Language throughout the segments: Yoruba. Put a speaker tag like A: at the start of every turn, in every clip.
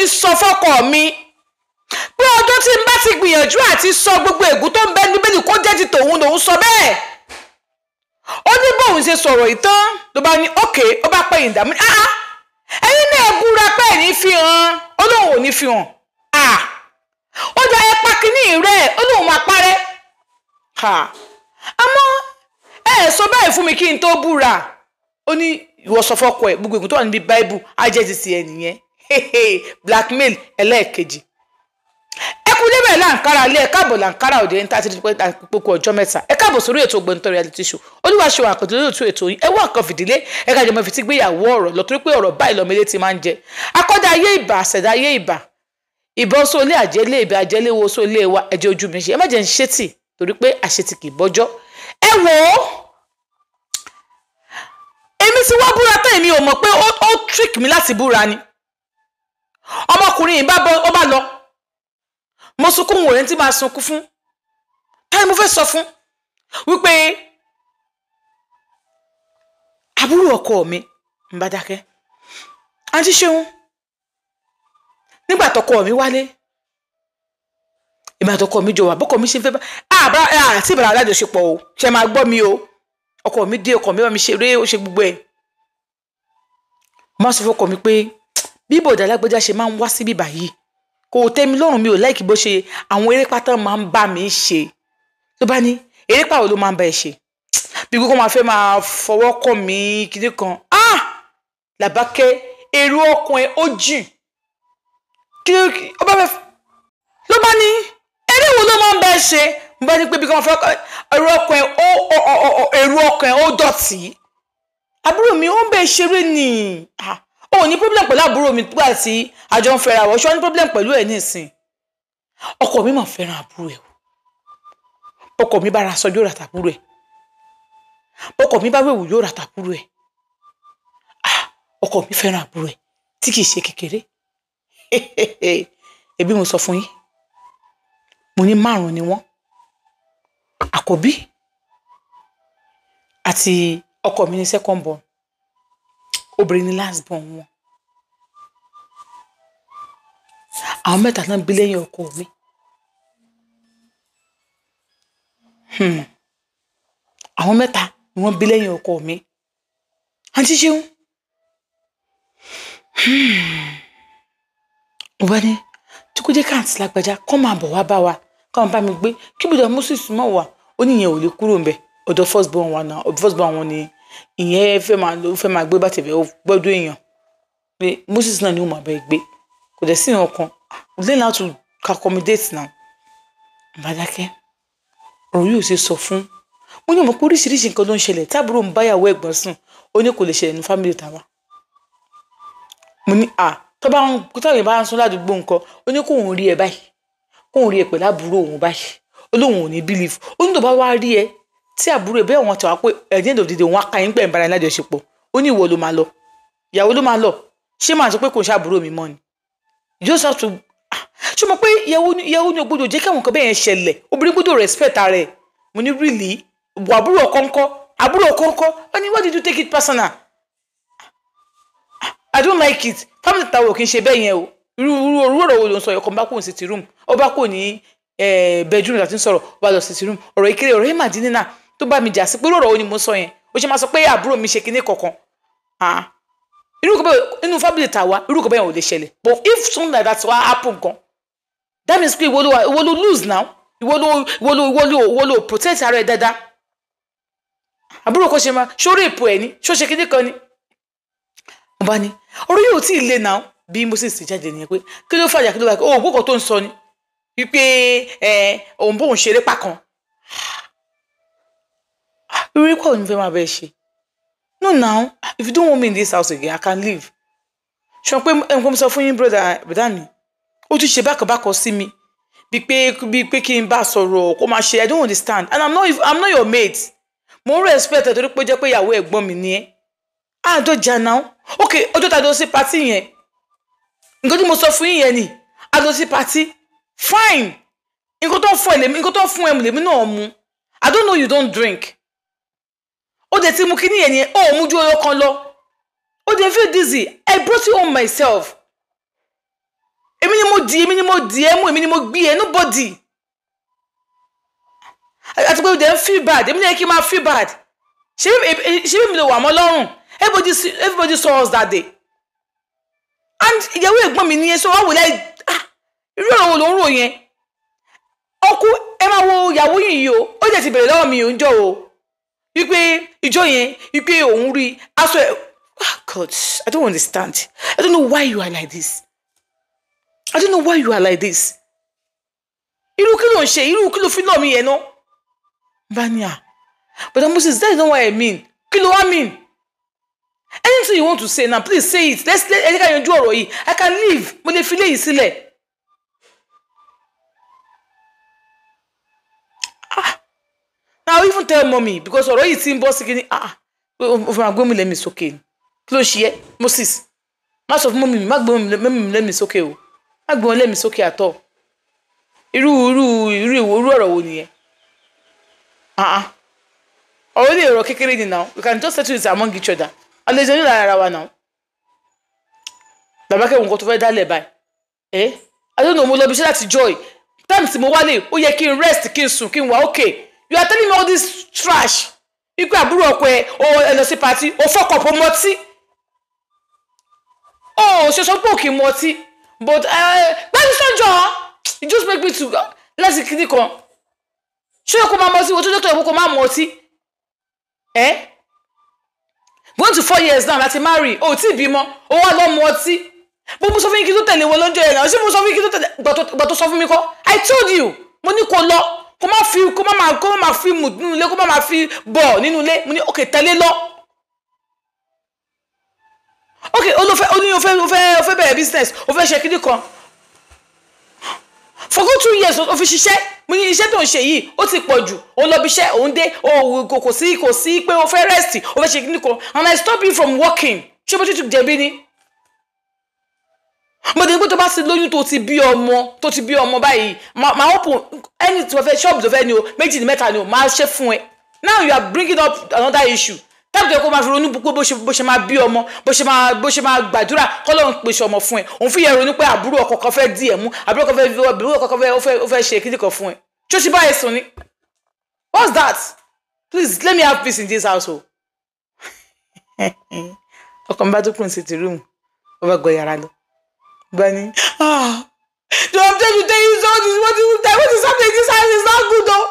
A: ní sọ fọ́kọ mi pé ọjọ́ tí n bá ti gbìyànjú àti sọ gbogbo ègún tó ń bẹ níbẹ̀ kó jẹ́ ti tòun lòun sọ bẹ́ẹ̀. Ó ní bóun ṣe sọ̀rọ̀ ìtàn ló bá ní ókè, ó bá pẹ̀yìn dàmú, ẹ̀yin náà búra pé ẹ̀ ní fi hàn. Ó lóun ò ní fi hàn. Ó dá ẹ pa kínní rẹ̀, ó lóun máa parẹ́. Àmọ́ ẹ sọ báyìí fún mi kí n tó búra. Ó ní ìwọ sọ fọ́kọ ẹ gbogbo ègún tó wà níbi báíbù á jẹ́ ti tiẹ̀ nìyẹn. Blackmail ẹlẹ́ẹ̀kejì. Ẹ kú débẹ̀ láǹkárá ilé, ẹ káàbọ̀ láǹkárá òde ní tàbí pípé ọjọ́ mẹ́ta. Ẹ káàbọ̀ sórí ètò Ògbóǹtarìgì reality show. Olúwaṣeun àkàndé lóòtú ètò yìí. Ẹ wá nǹkan fìdílé, ẹ ká jọmọ fìtí gbéyàwó ọ̀rọ̀ lọ torí pé ọ̀rọ̀ báyìí lọ́mọ ilé ti máa ń jẹ. Akọ́dá ayé ìbà, àṣẹ̀dá ayé ìbà, ìbọn sólé àjẹlé ìbà àjẹlé wo sólé wa, ẹ̀jẹ̀ ojú mi ṣe. Ẹ má jẹ́ ń ṣètì torí pé àṣetì kì í bọ́jọ́. Ẹ wò ó, èmi ti wá búra tán, èmi ò mọ̀ pé ó trick mi láti búra ni. Ọmọkùnrin yìí bá bọ́, ó bá lọ. Mo sunkún wò ní tí máa sunkún fún. Táyì mo fẹ́ sọ fún wípé àbúrò ọkọ mi ń bá dákẹ́. Àǹtí Ṣeun, nígbà tọkọ mi wálé, ìgbà tọkọ mi jọ wà, bọ́kọ mi ṣe ń fẹ́ bá àti ìbára alájọṣepọ̀ o, ṣe máa gbọ́ mi o. Ọkọ mi dé, ọkọ mi bá mi ṣeré, ó ṣe gbogbo ẹ̀. Mo sọ fún ọkọ mi pé bí bọ̀dá alágbèjà ṣe máa ń wá síbí báyìí kò tẹ́ mi lọ́rùn, mi ò láìkí bó ṣe àwọn erépá tán máa ń bá mi ṣe. Ló bá ní erépá wo ló máa ń bá ẹ ṣe? Bí gbogbo máa fẹ́ máa fọwọ́ kàn mí kíní kan. Làbákẹ́, èrò ọkàn ẹ ó jìn. Kí ó bá fẹ́ ló bá ní eré wo ló máa ń bá ẹ ṣe? Mo bá ní pé bí kò fẹ́ èrò ọkàn ẹ ó èrò ọkàn ẹ ó dọ̀tí. Àbúrò mi ó ń bẹ ṣeré ni. Ó ní problem pẹ̀lú àbúrò mi nígbà tí àjọ ń fẹ́ra wọ̀, ṣé wọ́n ní problem pẹ̀lú ẹ̀ nísìn. Ọkọ mi máa fẹ́ràn àbúrò ẹ̀ o. Ọkọ mi bá ra aṣọ yóò rà tàbúrò ẹ̀. Ọkọ mi bá wẹ̀wù yóò rà tàbúrò ẹ̀. Ọkọ mi fẹ́ràn àbúrò ẹ̀ tí kìí ṣe kékeré. Ẹbí mo sọ fún yín, mo ní 5 ni wọ́n. Àkọ́bí àti ọkọ mi ní second born, obìnrin ní last born wọn. Àwọn mẹ́ta náà bí lẹ́yìn ọkọ mi. Àwọn mẹ́ta ni wọ́n bí lẹ́yìn ọkọ mi. Àǹtí Ṣeun, mo bá ní tí kò jẹ́ káàntì lágbájá kọ́ máa bọ̀ wá bá wa, kọ́ máa bá mi gbé kí bùdó Moses mọ̀ wá. Ó ní ìyẹn ò lè kúrò ńbẹ̀, ọ̀dọ̀ first born wa náà, first born wọn ni ìyẹn fẹ́ máa gbé bá tẹ̀fẹ́ gbọ́dọ̀ èèyàn pé Moses náà ni ó máa bá ẹ gbé, kò dẹ̀ sí ìran kan. Learn how to accommodate now. Bàdákẹ́, ọ̀rọ̀ yóò ṣe sọ fún. Mo ní mọ̀ pé oríṣiríṣi nǹkan ló ń ṣẹlẹ̀ táàbúrò ń báyàwó ẹ̀gbọ́n sùn, ó ní kò lè ṣẹlẹ̀ ní family tàwa. Mo ní tó bá ń táwọn bá ń sún ládùúgbò nǹkan, ó ní kóun rí ẹ báyìí, kóun rí ẹ pẹ̀lú àbúrò òun báyìí, ó lóun ò ní believe. Ó ní tó bá wá rí ẹ tí àbúrò ẹ bẹ́ẹ̀ wọ́n ti wá pé at the end of the day òun á ka yín pẹ̀ ń bára ẹ lájọṣepọ̀. Ó ní ìwọ ló máa lọ, ìyàwó ló máa lọ, ṣé màá sọ pé kò ń ṣàbúrò mi mọ́ ni? You just have to. Ṣé mo pé ìyàwó ni o gbọ́dọ̀ jẹ́ kí àwọn nǹkan bẹ́ẹ̀ yẹn ṣẹlẹ̀, obìnrin gbọ́dọ̀ respect ara ẹ̀. Mo ní really, àbúrò kọ́ńkọ́, àbúrò kọ́ńkọ́. Ó ní why did you take it personal? I don't like it. Family tàwọn ò kí ń ṣe bẹ́ẹ̀ yẹn o. Irú ọ̀rọ̀ wo ló ń sọ? Ọkọ̀ bá kò ní sitting room, ó bá kò ní bedroom láti ń sọ̀rọ̀, ó bá lọ sitting room. Ọ̀rọ̀ ìkéré, ọ̀rọ̀ yìí mà dín nínà tó bá mi jà sí pé irú ọ̀rọ̀ wo ni mo sọ yẹn? Ó ṣe máa sọ pé àbúrò mi ṣe kinní kankan. Irú nǹkan bẹ́ẹ̀ nínú family tàwa, irú nǹkan bẹ́ẹ̀ ò lè ṣẹlẹ̀. But if something like that wá happen gan, that means pé ìwọ ló lose now. Ìwọ ló protect ara ẹ dáadáa. Àbúrò kò ṣe máa ṣó rape ẹ ní, ṣó ṣe kinní kan ni. Mo bá ní ọ̀rọ̀ yóò tí ì le now. Bí Moses jáde nìyẹn pé kí ló fàjà, kí ló bá ó gbọ́kọ̀ tó ń sọ ni wípé òun bóun ṣeré pa kan. Irú ikú òun fẹ́ máa bẹ́ẹ̀ ṣe. No now, if you don't want me in this house again, I can leave. Ṣé pé nǹkan mo sọ fún yín brother mi, ó tún ṣe bákanbákan sí mi bí pé kí n bá sọ̀rọ̀ kó máa ṣe. I don't understand and I'm not your mate. Mo ń respect ẹ torí pé jẹ́ pé ìyàwó ẹ̀gbọ́n mi ni ẹ́. Àjọ jà now. Ok, ọjọ́ tá a lọ sí party yẹn, nǹkan tí mo sọ fún yín yẹn ni a lọ sí party, fine. Nǹkan tó ń fún ẹ lèmi, nǹkan tó ń fún ẹ lèmi náà mu. I don't know you don't drink. Ó dẹ̀ ti mu kíní yẹn ni ó mú ju ọyọ kan lọ. Ó dẹ̀ feel dizzy. I brought you home myself. Èmi ni mo di, èmi ni mo di ẹ mú, èmi ni mo gbé ẹ, nobody. Àti pé o dẹ̀ ń feel bad, èmi ní kí n máa feel bad. Ṣé bí mi lè wà mọ́ lọ́rùn? Everybody saw us that day. And ìyàwó ẹ̀gbọ́n mi nìyẹn, so why would I, ah, irú ọ̀rọ̀ wo ló ń rò yẹn? Ọkú ẹ máa wo ìyàwó yìí o, ó jẹ́ ti bèrè lọ́wọ́ mi ò ń jọ o. Wípé ìjọ yẹn, wípé òun rí aṣọ ẹ̀. Ah God, I don't understand. I don't know why you are like this. I don't know why you are like this. Irú kí ló ń ṣe? Irú kí ló fi lọ́ mi yẹn náà? Bania, but Moses, that is not what I mean. Kí ló wá mean? Anything you want to say now, please say it. Let's let ẹ ká yanjú ọ̀rọ̀ yìí. I can leave. Mo lè fi léyìí sílẹ̀. Ah, now even tell mommy because ọ̀rọ̀ yìí ti ń bọ́ sí kíní. Ah, o fẹ́ máa gbé mi lẹ́mìí sókè ni. Kí ló ṣe ẹ́, Moses? Má sọ fún mọ́mì mi, má gbé mi lẹ́mìí sókè o. Má gbé wọn lẹ́mìí sókè àtọ̀. Irú irú irú irú ọ̀rọ̀ wo nìyẹn? Ah ah. Ọ̀rọ̀ ilé ọ̀rọ̀ kékeré ni now. We can just settle it among each other. Àlejò ní lára ara wa now. Bàbá kẹ́wọ̀n nǹkan tó fẹ́ dálẹ̀ báyìí. Eh? I don't know, mo lọ bí iṣẹ́ láti joy. Time tí mo wálé, ó yẹ kí n rest, kí n sùn, kí n wà okay. You are telling me all this trash. Ikú àbúrò ọkọ ẹ, o ẹ lọ sí party, o fọkàn pọ̀ mọtí. O ṣe sọ pé òkè mọtí. But gbẹ́ni sọ́jọ́, it just make me to láti kíní kan. Ṣé o kò máa mọtí? O tó dókítà ìwọ kò máa mọtí. Eh? Going to 4 years now láti marry, o tí bímọ, o wá lọ mọtí. Bó mo sọ fún yín kí tó tẹ̀lé wọn lọ́jọ́ yẹn náà, ṣé mo sọ fún yín kí tó tẹ̀lé gbà tó sọ fún mi kọ́? I told you, mo ní kó lọ, kó má fi kó má máa fi mù nínú ilé, kó má máa fi bọ̀ nínú ilé, mo ní okay tẹ̀lé lọ. Okay, o ló fẹ́, o ní o fẹ́ bẹ̀rẹ̀ business, o fẹ́ ṣe kíní kan. For good 2 years, o fi ṣiṣẹ́, mo ní iṣẹ́ tó ń ṣe yìí, ó ti pọ̀ jù, o lọ bí iṣẹ́, òun dé, o kò sí pé o fẹ́ rest, o fẹ́ ṣe kíní kan, and I stop you from working. Ṣé mo ti tún jẹ̀bi ni? Mo dé pé tó bá ti lóyún tó ti bí ọmọ, tó ti bí ọmọ báyìí, máa open any tó fẹ́ ṣọ́ọ̀bù tó fẹ́ ni o, méjì ní mẹ́ta ni o, máa ṣe fún ẹ. Now you are bringing up another issue. Tábìlì tó yẹ kó máa fi ronú pé bó ṣe máa bí ọmọ, bó ṣe máa gbàdúrà k'Ọlọ́run pèsè ọmọ fún ẹ. Òun fi yẹ ronú pé àbúrò ọkọ kan fẹ́ dì ẹ̀ mú, àbúrò ọkọ kan fẹ́ ṣe kíní kan fún ẹ. Ṣó ti bá ẹ sùn ni? What's that? Please let me have peace in this household. Ọkọ mi bá tó kúrò sí ti room, ó bá gbọ́ yàrá lọ. Bani, ah, I'm trying to tell you something. What is happening in this house is not good though.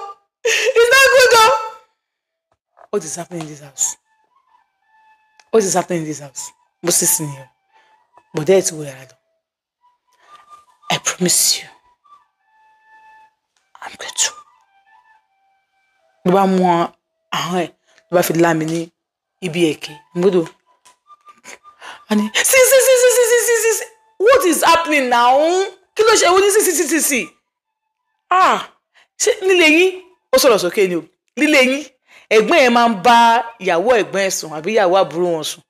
A: It's not good though. What is happening in this house? What is happening in this house? Moses in here. But there it's where I do. I promise you, I'm going to. Ló bá mú ahọ́n ẹ̀, ló bá fi lá mi ní ibi ẹ̀kẹ́. Mo gbọ́dọ̀. And see, see, see, see, see, see, see, see. What is happening now? Kí ló ṣe? Ó ní sí sí sí sí sí. Ah, ṣé nílé yín? Ó sọ̀rọ̀ sókè ni o. Nílé yín, ẹ̀gbọ́n ẹ̀ máa ń bá ìyàwó ẹ̀gbọ́n ẹ̀ sùn àbí ìyàwó àbúrò wọn sùn.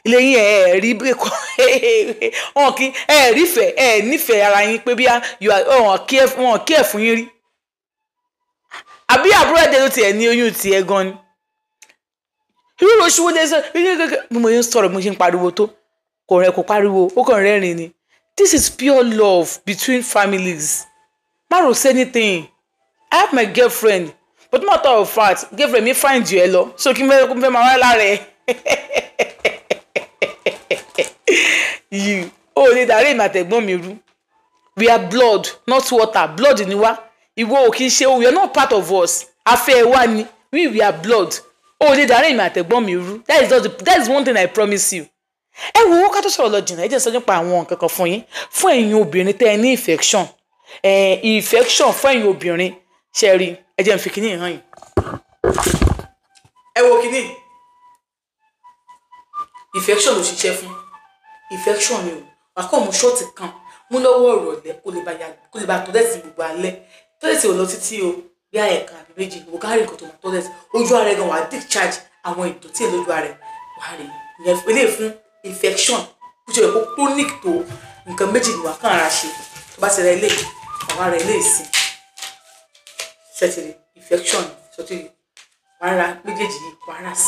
A: Ilé yín ẹ̀ rí wọn kí ẹ̀ rí fẹ́ ẹ̀ nífẹ̀ẹ́ ara yín pé bí wọn kí ẹ̀ fún yín rí. Àbí àbúrò ẹ̀dẹ̀ ló tiẹ̀ ní oyún tiẹ̀ gan ni. Irú oṣù wo lè sọ? Bí mo ṣe ń sọ̀rọ̀, mo ṣe ń pariwo tó. Kò rẹ̀ kò pariwo, ó kàn rẹ́rìn ni. This is pure love between families. Má ro say anything. I have my girlfriend, but matter of fact, girlfriend mi find you ẹ lọ. So kí n fẹ́ máa wá lára ẹ. You, o lè darí èmi àtẹ̀gbọ́n mi rú. We are blood, not water. Blood ni wá. Ìwọ ò kí ń ṣe o, you are not part of us. Afẹ́ ẹ wá ni. We are blood. O lè darí èmi àtẹ̀gbọ́n mi rú. That is one thing I promise you. Ẹ wo ká tó sọ̀rọ̀ lọ jìnnà, ẹ jẹ́ sọ nípa àwọn nǹkan kan fún yín. Fún ẹ̀yin obìnrin tẹ́ ẹ ní infection, infection fún ẹ̀yin obìnrin, ṣe rí, ẹ jẹ́ n fi kíní hàn yín. Ẹ wo kíní. Infection ló ṣiṣẹ́ fún. Infection ni o. Wà á kọ́ mú ṣọ́ọ̀tì kan, mú lọ́wọ́ ìrọ̀lẹ́ kó lè bá tọ́lẹ̀tì gbogbo alẹ́. Tọ́lẹ̀tì ò lọ títí o, bí ẹ̀ẹ̀kan àbí méjì, ìwọ ká rí nǹkan tó máa tọ́lẹ̀tì. Ojú ara ẹ̀ gan wà á discharge àwọn ìdọ̀tí ẹ̀ lójú ara ẹ̀. Wà á rí ìyẹn fún infection bó ṣe yẹ kó chronic tó nǹkan méjì ni wà kàn ara ṣe. Tó bá ti ra ilé, wà á ra ilé ìsìn. Ṣé ti rí infection, ṣé ti rí? Wà á ra méjèèjì yìí, wà á ra sí.